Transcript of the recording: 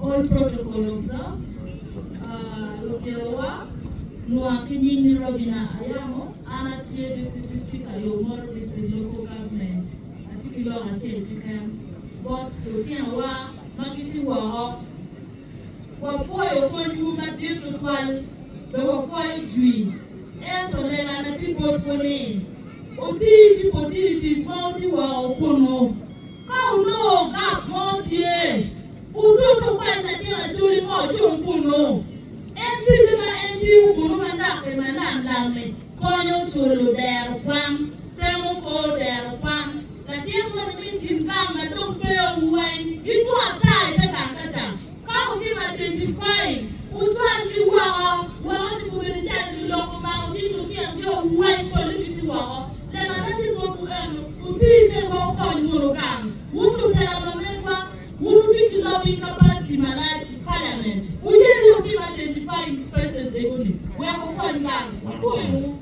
All protocol observed. Lutinowa, lwak ki nying ni Robina Ayamo, an atye Deputy Speaker i Omoro District Local Government. Atye ki lok acel keken bot lutinowa ma gitye woko. Wapwoyo konywu madit tutwal, be wapwoyo jwi. Ento legana tye botwu ni, wuti ki opportunities ma wutye woko kunu. Ka wunongo gap mo tye, wututu kwany latin acholi mo ocung kunnu. En ticce ma en tiyo kunnu ma lak-ki ma lam lam-mi konyo culo dero kwan, temo kor dero kwan. Latin moni me i kin gang ma dong pe oweng gitwo ata i te gang ka ca. Ka wutimo identifying, wucwalgi woko, woko ni gubedo calo lulok omako cing lutinogi oweng pole gitye woko. Lega ma tye botwu eno, wuti kenwa wukony wunu gang. Wun lutela ma megwa, wun wutye ki lobbying capacity malac i parliament. Wuye ni wutim identifying spaces egoni wek wukony gang. Apwoyowu.